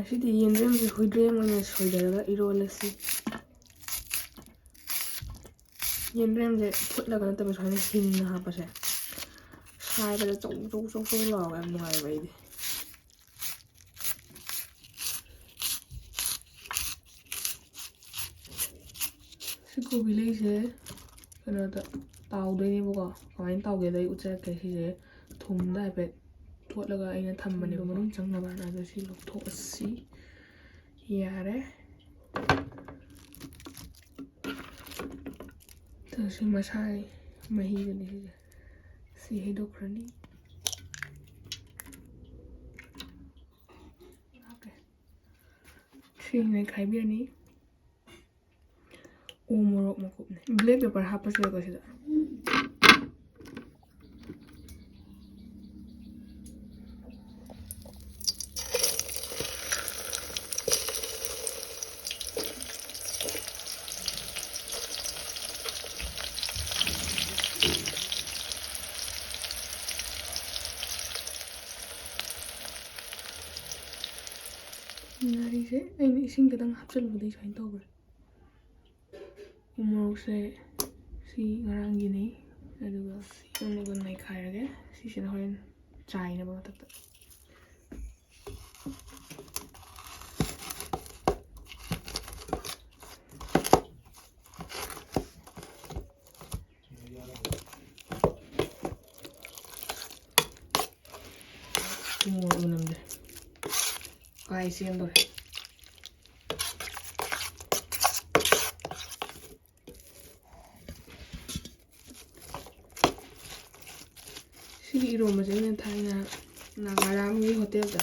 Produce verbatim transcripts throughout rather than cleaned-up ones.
ꯉꯁꯤꯗꯤ ꯌꯦꯟꯗꯦꯝꯁꯦ ꯍꯨꯏꯗ꯭ꯔꯦꯝ ꯑꯣꯏꯅ ꯁꯣꯏꯗꯔꯒ ꯏꯔꯣꯜꯂꯁꯤ꯫ ꯌꯦꯟꯗꯦꯝꯁꯦ ꯐꯨꯠꯂꯒ ꯅꯠꯇꯕ ꯁꯨꯃꯥꯏꯅ ꯍꯤꯡꯅ ꯍꯥꯞꯄꯁꯦ ꯁꯥꯏꯕꯗ ꯆꯧ ꯆꯧ ꯆꯧ ꯆꯧ ꯂꯥꯎꯔꯒ ꯌꯥꯝ ꯅꯨꯡꯉꯥꯏꯕ ꯑꯩꯗꯤ꯫ ꯁꯤ ꯀꯣꯕꯤ ꯂꯩꯁꯦ ꯀꯩꯅꯣꯗ ꯇꯥꯎꯗꯣꯏꯅꯦꯕꯀꯣ꯫ ꯀꯃꯥꯏꯅ ꯇꯥꯎꯒꯦꯗꯣ ꯑꯩ ꯎꯠꯆꯔꯛꯀꯦ꯫ ꯁꯤꯁꯦ ꯊꯨꯝꯗ ꯍꯥꯏꯐꯦꯠ ꯇꯣꯠꯂꯒ ꯑꯩꯅ ꯊꯝꯕꯅꯦꯕ ꯃꯅꯨꯡ ꯆꯪꯅꯕ꯫ ꯑꯗꯣ ꯁꯤ ꯂꯧꯊꯣꯛꯑꯁꯤ꯫ ꯌꯥꯔꯦ꯫ ꯑꯗꯣ ꯁꯤ ꯃꯁꯥꯒꯤ ꯃꯍꯤꯗꯨꯅꯤ ꯁꯤꯁꯦ꯫ ꯁꯤ ꯍꯩꯗꯣꯛꯈ꯭ꯔꯅꯤ꯫ ꯁꯤ ꯅꯩꯈꯥꯏꯕꯤꯔꯅꯤ꯫ ꯎ ꯃꯣꯔꯣꯛ ꯃꯀꯨꯞꯅꯦ꯫ ꯕ꯭ꯂꯦꯛ ꯄꯦꯄꯔ ꯍꯥꯞꯄꯁꯤꯔꯀꯣ ꯁꯤꯗ? ꯉꯥꯔꯤꯁꯦ ꯑꯩꯅ ꯏꯁꯤꯡ ꯈꯤꯇꯪ ꯍꯥꯞꯆꯤꯜꯂꯨꯕꯗꯒꯤ ꯁꯨꯃꯥꯏꯅ ꯇꯧꯈ꯭ꯔꯦ꯫ ꯎ ꯃꯣꯔꯣꯛꯁꯦ ꯁꯤ ꯉꯔꯥꯡꯒꯤꯅꯤ, ꯑꯗꯨꯒ ꯁꯤ ꯑꯃꯒ ꯅꯩꯈꯥꯏꯔꯒꯦ꯫ ꯁꯤꯁꯤꯅ ꯍꯣꯔꯦꯟ ꯆꯥꯏꯅꯕ ꯃꯊꯛꯇ꯫ ꯎ ꯃꯣꯔꯣꯛ ꯃꯅꯝꯁꯦ ꯀꯥꯏ ꯆꯦꯟꯗꯣꯔꯦ꯫ ꯁꯤꯒꯤ ꯏꯔꯣꯝꯕꯁꯦ ꯑꯩꯅ ꯊꯥꯏꯅ ꯅꯥꯒꯥꯔꯥꯝꯒꯤ ꯍꯣꯇꯦꯜꯗ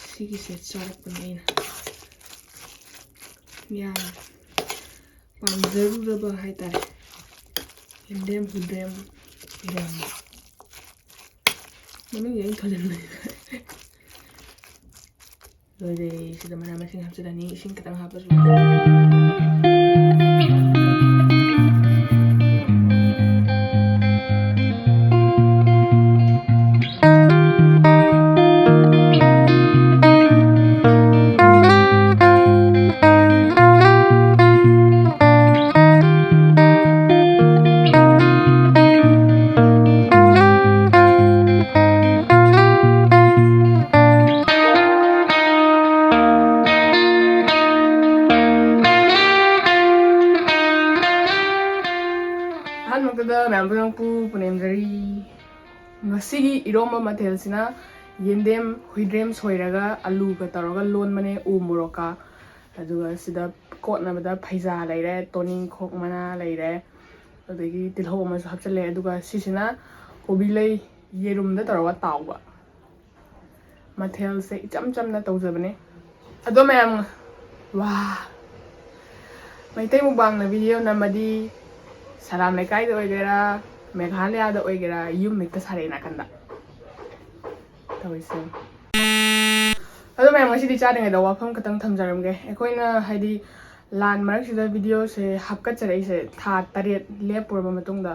ꯁꯤꯒꯤꯁꯦ ꯆꯥꯔꯛꯄꯅꯦ ꯑꯩꯅ꯫ ꯌꯥꯝ ꯄꯥꯝꯖꯔꯨꯔꯕ ꯍꯥꯏꯇꯥꯔꯦ꯫ ꯌꯦꯟꯗꯦꯝ ꯍꯨꯏꯗ꯭ꯔꯦꯝ ꯏꯔꯣꯝꯕ꯫ ꯃꯃꯤꯡꯁꯦ ꯑꯩꯅ ꯊꯣꯟꯖꯟꯕꯅꯦ꯫ ꯂꯣꯏꯔꯦ꯫ ꯁꯤꯗ ꯃꯅꯥ ꯃꯁꯤꯡ ꯍꯥꯞꯆꯤꯜꯂꯅꯤ꯫ ꯏꯁꯤꯡ ꯈꯤꯇꯪ ꯍꯥꯞꯄꯁꯨ ꯌꯥꯏ꯫ ꯑꯗ ꯃꯌꯥꯝ ꯄꯨꯝꯅꯃꯛꯄꯨ ꯄꯨꯅꯦꯝꯖꯔꯤ꯫ ꯉꯁꯤꯒꯤ ꯏꯔꯣꯝꯕ ꯃꯊꯦꯜꯁꯤꯅ ꯌꯦꯟꯗꯦꯝ, ꯍꯨꯏꯗ꯭ꯔꯦꯝ ꯁꯣꯏꯔꯒ ꯑꯂꯨꯒ ꯇꯧꯔꯒ ꯂꯣꯟꯕꯅꯦ, ꯎ ꯃꯣꯔꯣꯛꯀ꯫ ꯑꯗꯨꯒ ꯁꯤꯗ ꯀꯣꯠꯅꯕꯗ ꯐꯩꯖꯥ ꯂꯩꯔꯦ, ꯇꯣꯅꯤꯡꯈꯣꯛ ꯃꯅꯥ ꯂꯩꯔꯦ, ꯑꯗꯒꯤ ꯇꯤꯜꯍꯧ ꯑꯃꯁꯨ ꯍꯥꯞꯆꯤꯜꯂꯦ꯫ ꯑꯗꯨꯒ ꯁꯤꯁꯤꯅ ꯀꯣꯕꯤ ꯂꯩ ꯌꯦꯔꯨꯝꯗ ꯇꯧꯔꯒ ꯇꯥꯎꯕ꯫ ꯃꯊꯦꯜꯁꯦ ꯏꯆꯝ ꯆꯝꯅ ꯇꯧꯖꯕꯅꯦ꯫ ꯑꯗꯣ ꯃꯌꯥꯝ, ꯋꯥ, ꯃꯩꯇꯩ ꯃꯨꯛꯕꯥꯡꯅ ꯚꯤꯗꯤꯑꯣ ꯅꯝꯃꯗꯤ ꯁꯂꯥꯝ ꯂꯩꯀꯥꯏꯗ ꯑꯣꯏꯒꯦꯔꯥ, ꯃꯦꯘꯥꯂꯌꯥꯗ ꯑꯣꯏꯒꯦꯔꯥ, ꯌꯨꯝ ꯍꯦꯛꯇ ꯁꯥꯔꯛꯑꯦ ꯅꯥꯀꯟꯗ ꯇꯧꯔꯤꯁꯦ꯫ ꯑꯗꯣ ꯃꯌꯥꯝ, ꯉꯁꯤꯗꯤ ꯆꯥꯗ꯭ꯔꯤꯉꯩꯗ ꯋꯥꯐꯝ ꯈꯛꯇꯪ ꯊꯝꯖꯔꯝꯒꯦ꯫ ꯑꯩꯈꯣꯏꯅ ꯍꯥꯏꯗꯤ ꯂꯥꯟ ꯃꯔꯛꯁꯤꯗ ꯚꯤꯗꯤꯑꯣꯁꯦ ꯍꯥꯞꯀꯠꯆꯔꯛꯏꯁꯦ ꯊꯥ ꯇꯔꯦꯠ ꯂꯦꯞꯄꯨꯔꯕ ꯃꯇꯨꯡꯗ,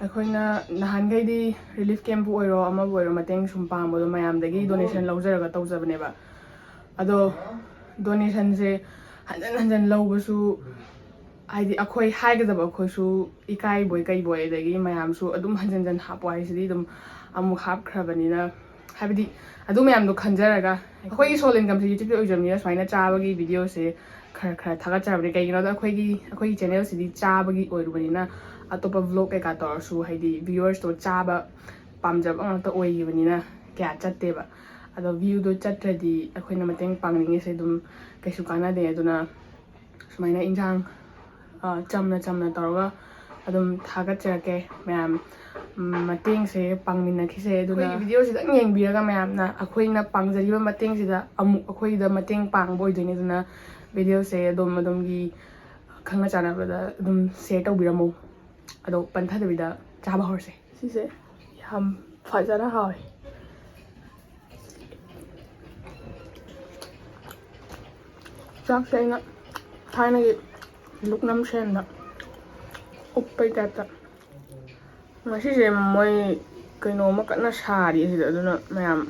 ꯑꯩꯈꯣꯏꯅ ꯅꯍꯥꯟꯈꯩꯗꯤ ꯔꯤꯂꯤꯐ ꯀꯦꯝꯄꯨ ꯑꯣꯏꯔꯣ, ꯑꯃꯕꯨ ꯑꯣꯏꯔꯣ, ꯃꯇꯦꯡ ꯁꯨꯝ ꯄꯥꯡꯕꯗꯣ ꯃꯌꯥꯝꯗꯒꯤ ꯗꯣꯅꯦꯁꯟ ꯂꯧꯖꯔꯒ ꯇꯧꯖꯕꯅꯦꯕ꯫ ꯑꯗꯣ ꯗꯣꯅꯦꯁꯟꯁꯦ ꯍꯟꯖꯟ ꯍꯟꯖꯟ ꯂꯧꯕꯁꯨ, ꯍꯥꯏꯗꯤ ꯑꯩꯈꯣꯏ ꯍꯥꯏꯒꯗꯕ ꯑꯩꯈꯣꯏꯁꯨ ꯏꯀꯥꯏꯕꯣꯏ ꯀꯩꯕꯣꯏ, ꯑꯗꯒꯤ ꯃꯌꯥꯝꯁꯨ ꯑꯗꯨꯝ ꯍꯟꯖꯟ ꯍꯟꯖꯟ ꯍꯥꯞꯄꯣ ꯍꯥꯏꯁꯤꯗꯤ ꯑꯗꯨꯝ ꯑꯃꯨꯛ ꯍꯥꯞꯈ꯭ꯔꯕꯅꯤꯅ, ꯍꯥꯏꯕꯗꯤ ꯑꯗꯨ ꯃꯌꯥꯝꯗꯣ ꯈꯟꯖꯔꯒ ꯑꯩꯈꯣꯏꯒꯤ ꯁꯣꯜ ꯏꯟꯀꯝꯁꯦ ꯌꯨꯇ꯭ꯌꯨꯕꯇ ꯑꯣꯏꯖꯕꯅꯤꯅ ꯁꯨꯃꯥꯏꯅ ꯆꯥꯕꯒꯤ ꯚꯤꯗꯤꯑꯣꯁꯦ ꯈꯔ ꯈꯔ ꯊꯥꯒꯠꯆꯕꯅꯦ꯫ ꯀꯩꯒꯤꯅꯣꯗ ꯑꯩꯈꯣꯏꯒꯤ, ꯑꯩꯈꯣꯏꯒꯤ ꯆꯦꯅꯦꯜꯁꯤꯗꯤ ꯆꯥꯕꯒꯤ ꯑꯣꯏꯔꯨꯕꯅꯤꯅ ꯑꯇꯣꯞꯄ ꯚ꯭ꯂꯣꯒ ꯀꯩꯀꯥ ꯇꯧꯔꯁꯨ ꯍꯥꯏꯗꯤ ꯚ꯭ꯌꯨꯋꯔꯁꯇꯣ ꯆꯥꯕ ꯄꯥꯝꯖꯕ ꯉꯥꯛꯇ ꯑꯣꯏꯈꯤꯕꯅꯤꯅ ꯀꯌꯥ ꯆꯠꯇꯦꯕ꯫ ꯑꯗꯣ ꯚ꯭ꯌꯨꯗꯣ ꯆꯠꯇ꯭ꯔꯗꯤ ꯑꯩꯈꯣꯏꯅ ꯃꯇꯦꯡ ꯄꯥꯡꯅꯤꯡꯉꯤꯁꯦ ꯑꯗꯨꯝ ꯀꯩꯁꯨ ꯀꯥꯟꯅꯗꯦ꯫ ꯑꯗꯨꯅ ꯁꯨꯃꯥꯏꯅ ꯏꯟꯁꯥꯡ, ꯑ, ꯆꯝꯅ ꯆꯝꯅ ꯇꯧꯔꯒ ꯑꯗꯨꯝ ꯊꯥꯒꯠꯆꯔꯛꯀꯦ ꯃꯌꯥꯝ꯫ ꯎꯝ, ꯃꯇꯦꯡꯁꯦ ꯄꯥꯡꯃꯤꯟꯅꯈꯤꯁꯦ꯫ ꯑꯗꯨꯅ ꯑꯩꯈꯣꯏꯒꯤ ꯚꯤꯗꯤꯑꯣꯁꯤꯗꯪ ꯌꯦꯡꯕꯤꯔꯒ ꯃꯌꯥꯝꯅ ꯑꯩꯈꯣꯏꯅ ꯄꯥꯡꯖꯔꯤꯕ ꯃꯇꯦꯡꯁꯤꯗ ꯑꯃꯨꯛ ꯑꯩꯈꯣꯏꯗ ꯃꯇꯦꯡ ꯄꯥꯡꯕ ꯑꯣꯏꯗꯣꯏꯅꯤ꯫ ꯑꯗꯨꯅ ꯚꯤꯗꯤꯑꯣꯁꯦ ꯑꯗꯨꯝ ꯑꯗꯣꯝꯒꯤ ꯈꯪꯅ ꯆꯥꯟꯅꯕꯗ ꯑꯗꯨꯝ ꯁꯤꯌꯔ ꯇꯧꯕꯤꯔꯝꯃꯣ꯫ ꯑꯗꯣ ꯄꯟꯊꯗꯕꯤꯗ ꯆꯥꯕ ꯍꯧꯔꯁꯦ꯫ ꯁꯤꯁꯦ ꯌꯥꯝ ꯐꯖꯅ ꯍꯥꯎꯋꯦ꯫ ꯆꯥꯛꯁꯦ ꯑꯩꯅ ꯊꯥꯏꯅꯒꯤ ꯂꯨꯛꯅꯝ ꯁꯦꯟꯗ ꯎꯞꯄꯩ ꯇꯥꯏꯞꯇ꯫ ꯉꯁꯤꯁꯦ ꯃꯣꯏ ꯀꯩꯅꯣꯝꯃ ꯀꯟꯅ ꯁꯥꯔꯤ ꯑꯁꯤꯗ, ꯑꯗꯨꯅ ꯃꯌꯥꯝ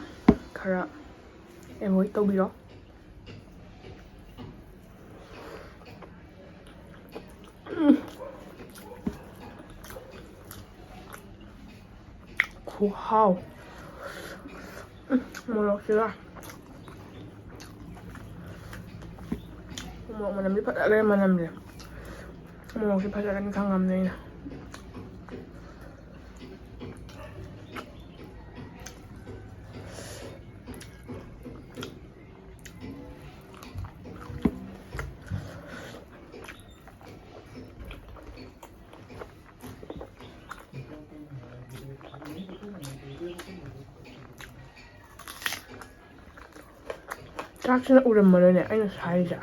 ꯈꯔ ꯑꯦꯚꯣꯏꯗ ꯇꯧꯕꯤꯔꯣ꯫ ꯎꯝ꯫ ꯈꯨꯍꯥꯎ꯫ ꯎꯝ, ꯃꯣꯔꯣꯛꯁꯤꯒ꯫ ꯃꯣꯔꯣꯛ ꯃꯅꯝꯗꯤ ꯐꯖꯈ꯭ꯔꯦ, ꯃꯅꯝꯁꯦ꯫ ꯃꯣꯔꯣꯛꯁꯦ ꯐꯖꯒꯅꯤ ꯈꯪꯉꯝꯅꯦ ꯑꯩꯅ꯫ ꯆꯥꯛꯁꯤꯅ ꯎꯔꯝꯃꯔꯣꯏꯅꯦ ꯑꯩꯅ ꯁꯥꯏꯔꯤꯁꯦ꯫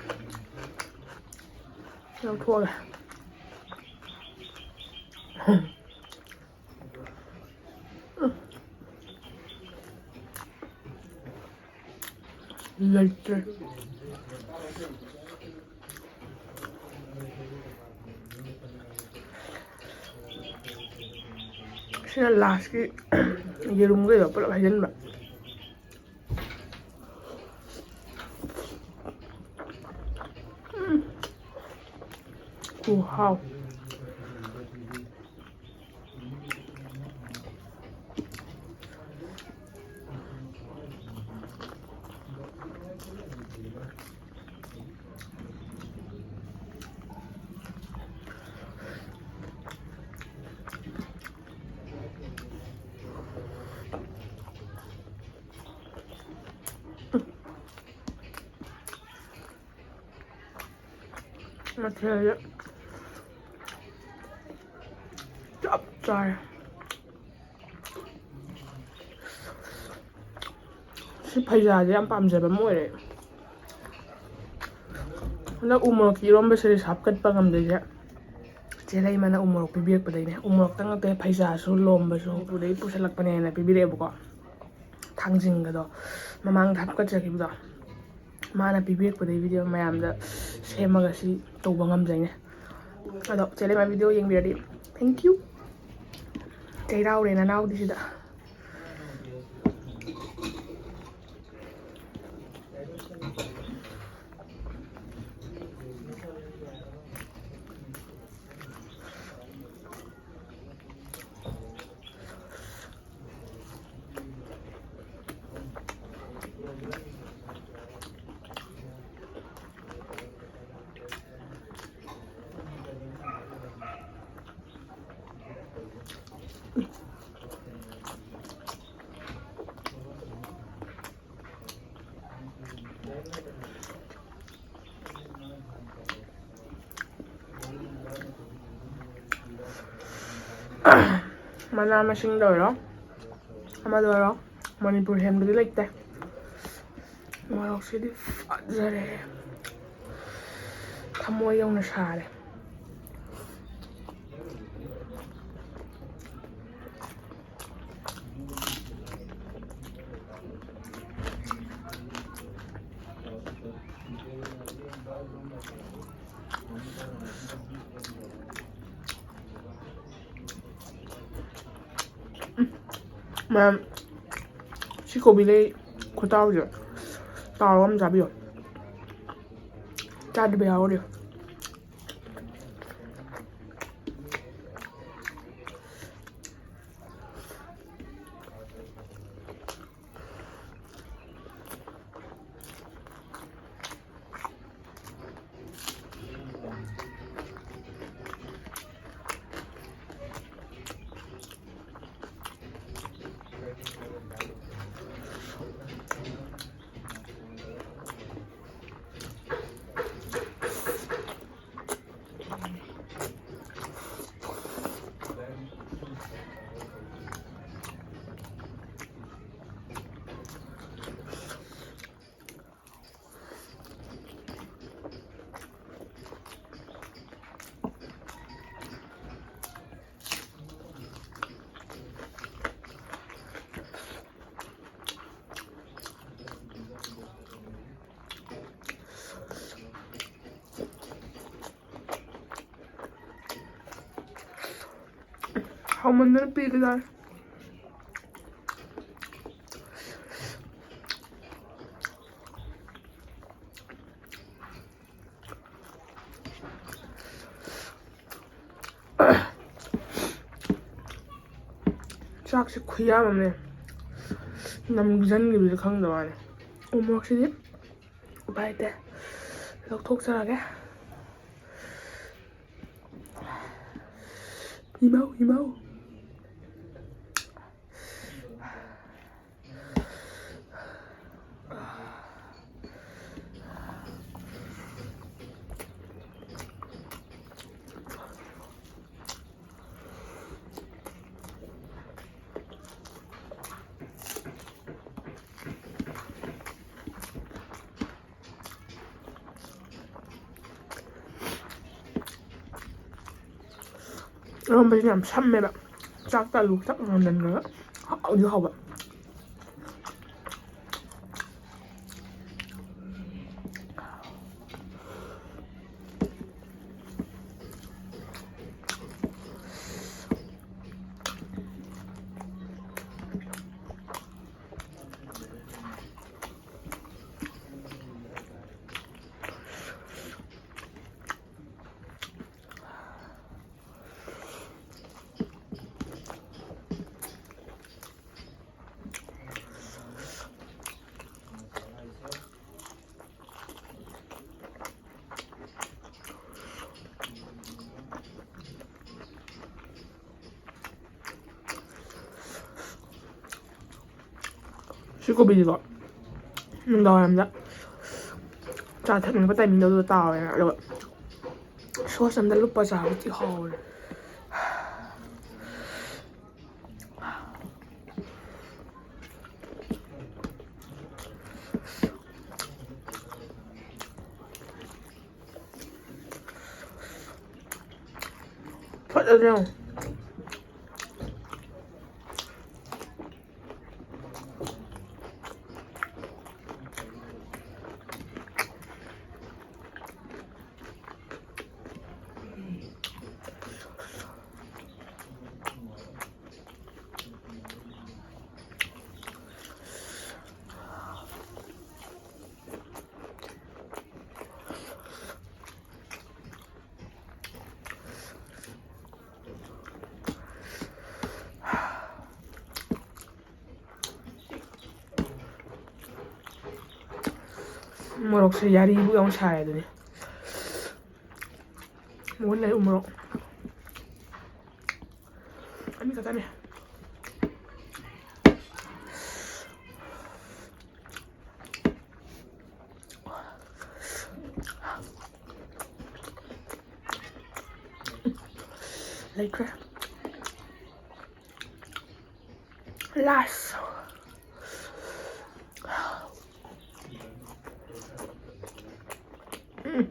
ꯂꯧꯊꯣꯛꯑꯒꯦ꯫ ꯂꯩꯇ꯭ꯔꯦ꯫ ꯁꯤꯅ ꯂꯥꯁꯀꯤ ꯌꯦꯔꯨꯝꯒꯩꯗꯣ ꯄꯨꯂꯞ ꯍꯩꯖꯤꯟꯕ꯫ ꯎꯝ꯫ ꯈꯨꯍꯥꯎ꯫ ꯃꯊꯦꯜꯁꯦ ꯆꯞ ꯆꯥꯔꯦ꯫ ꯁꯤ ꯐꯩꯖꯥꯁꯦ ꯌꯥꯝ ꯄꯥꯝꯖꯕ ꯑꯃ ꯑꯣꯏꯔꯦ꯫ ꯍꯟꯗꯛ ꯎ ꯃꯣꯔꯣꯛꯀꯤ ꯏꯔꯣꯝꯕꯁꯦ ꯔꯤꯁꯥꯞ ꯀꯠꯄ ꯉꯝꯗꯣꯏꯁꯦ ꯆꯦ ꯂꯩꯃꯅ ꯎ ꯃꯣꯔꯣꯛ ꯄꯤꯕꯤꯔꯛꯄꯗꯩꯅꯦ꯫ ꯎ ꯃꯣꯔꯣꯛꯇ ꯅꯠꯇꯦ, ꯐꯩꯖꯥꯁꯨ ꯂꯣꯝꯕꯁꯨ ꯃꯅꯤꯄꯨꯔꯗꯒꯤ ꯄꯨꯁꯜꯂꯛꯄꯅꯦꯅ ꯄꯤꯕꯤꯔꯛꯑꯦꯕꯀꯣ꯫ ꯊꯥꯡꯖꯤꯡꯒꯗꯣ ꯃꯃꯥꯡꯗ ꯍꯥꯞꯀꯠꯆꯈꯤꯕꯗꯣ ꯃꯥꯅ ꯄꯤꯕꯤꯔꯛꯄꯗꯒꯤ ꯚꯤꯗꯤꯑꯣ ꯃꯌꯥꯝꯗ ꯁꯦꯝꯃꯒ ꯁꯤ ꯇꯧꯕ ꯉꯝꯖꯩꯅꯦ꯫ ꯑꯗꯣ ꯆꯦ ꯂꯩꯃ ꯚꯤꯗꯤꯑꯣ ꯌꯦꯡꯕꯤꯔꯗꯤ thank you꯫ ꯆꯩꯔꯥꯎꯔꯦ ꯅꯅꯥꯎꯗꯤ ꯁꯤꯗ꯫ ꯃꯅꯥ ꯃꯁꯤꯡꯗ ꯑꯣꯏꯔꯣ, ꯑꯃꯗ ꯑꯣꯏꯔꯣ, ꯃꯅꯤꯄꯨꯔ ꯍꯦꯟꯕꯗꯤ ꯂꯩꯇꯦ꯫ ꯃꯣꯔꯣꯛꯁꯤꯗꯤ ꯐꯖꯔꯦ꯫ ꯊꯃꯣꯏ ꯌꯧꯅ ꯁꯥꯔꯦ꯫ ꯃꯌꯥꯝ, ꯁꯤ ꯀꯣꯕꯤ ꯂꯩ ꯈꯨꯇꯥꯎꯁꯦ꯫ ꯇꯥꯎꯔꯒ ꯑꯃ ꯆꯥꯕꯤꯌꯣ꯫ ꯆꯥꯗꯕ ꯌꯥꯎꯔꯦ꯫ ꯍꯥꯎꯃꯟꯗꯅ ꯄꯦꯜꯂꯦ ꯆꯥꯔꯦ꯫ ꯆꯥꯛꯁꯦ ꯈꯨꯌꯥꯝ ꯑꯃꯅꯦ꯫ ꯅꯝꯖꯟꯈꯤꯕꯁꯦ ꯈꯪꯗꯕ ꯋꯥꯅꯤ꯫ ꯎ ꯃꯣꯔꯣꯛꯁꯤꯗꯤ ꯎꯄꯥꯏ ꯂꯩꯇꯦ꯫ ꯂꯧꯊꯣꯛꯆꯔꯒꯦ꯫ ꯏꯃꯧ, ꯏꯃꯧ꯫ ꯏꯔꯣꯝꯕꯁꯤꯅ ꯌꯥꯝ ꯁꯝꯃꯦꯕ꯫ ꯆꯥꯛꯇ ꯑꯂꯨ ꯆꯞ ꯃꯥꯟꯅꯔꯒ ꯍꯥꯎꯗꯤ ꯍꯥꯎꯕ꯫ ꯁꯤ ꯀꯣꯕꯤꯗꯤꯀꯣ, ꯅꯨꯡꯗꯥꯡꯋꯥꯏꯔꯝꯗ ꯆꯥ ꯊꯛꯅꯤꯡꯕ timingꯗ ꯑꯗꯨꯗ ꯇꯥꯎꯔꯦꯅ, ꯑꯗꯨꯒ sauce ꯑꯝꯗ ꯂꯨꯞꯄ ꯆꯥꯕꯗꯤ ꯍꯥꯎꯔꯦ꯫ ꯐꯖꯗ꯭ꯔꯣ? ꯃꯣꯔꯣꯛꯁꯦ ꯌꯥꯔꯤꯕꯨ ꯌꯥꯝ ꯁꯥꯏ ꯑꯗꯨꯅꯤ꯫ ꯃꯣꯏ ꯂꯩ ꯎ ꯃꯣꯔꯣꯛ꯫ ꯑꯅꯤ ꯈꯛꯇꯅꯦ꯫ ꯂꯩꯈ꯭ꯔꯦ꯫ Last꯫ ꯎꯝ꯫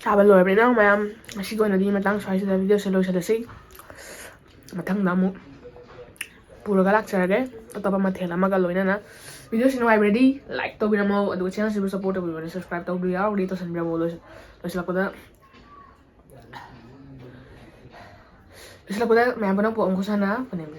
ꯆꯥꯕ ꯂꯣꯏꯔꯕꯅꯤꯅ ꯃꯌꯥꯝ, ꯉꯁꯤꯒꯤ ꯑꯣꯏꯅꯗꯤ ꯃꯇꯥꯡ ꯁ꯭ꯋꯥꯏꯁꯤꯗ ꯚꯤꯗꯤꯑꯣꯁꯦ ꯂꯣꯏꯁꯤꯜꯂꯁꯤ꯫ ꯃꯊꯪꯗ ꯑꯃꯨꯛ ꯄꯨꯔꯒ ꯂꯥꯛꯆꯔꯒꯦ ꯑꯇꯣꯞꯄ ꯃꯊꯦꯜ ꯑꯃꯒ ꯂꯣꯏꯅꯅ꯫ ꯚꯤꯗꯤꯑꯣꯁꯤ ꯅꯨꯡꯉꯥꯏꯕꯤꯔꯗꯤ ꯂꯥꯏꯛ ꯇꯧꯕꯤꯔꯝꯃꯣ, ꯑꯗꯨꯒ ꯆꯦꯅꯦꯜꯁꯤꯕꯨ ꯁꯞꯄꯣꯔꯠ ꯇꯧꯕꯤꯕꯅ ꯁꯕꯁꯀ꯭ꯔꯥꯏꯕ ꯇꯧꯕꯤꯌꯨ, ꯌꯥꯎꯔꯒꯗꯤ ꯇꯧꯁꯟꯕꯤꯔꯝꯃꯣ꯫ ꯂꯣꯏꯁꯤꯜ-, ꯂꯣꯏꯁꯤꯜꯂꯛꯄꯗ ꯂꯣꯏꯁꯤꯜꯂꯛꯄꯗ ꯃꯌꯥꯝ ꯄꯨꯝꯅꯃꯛꯄꯨ ꯑꯃꯨꯛ ꯁꯥꯟꯅ ꯄꯨꯅꯦꯝ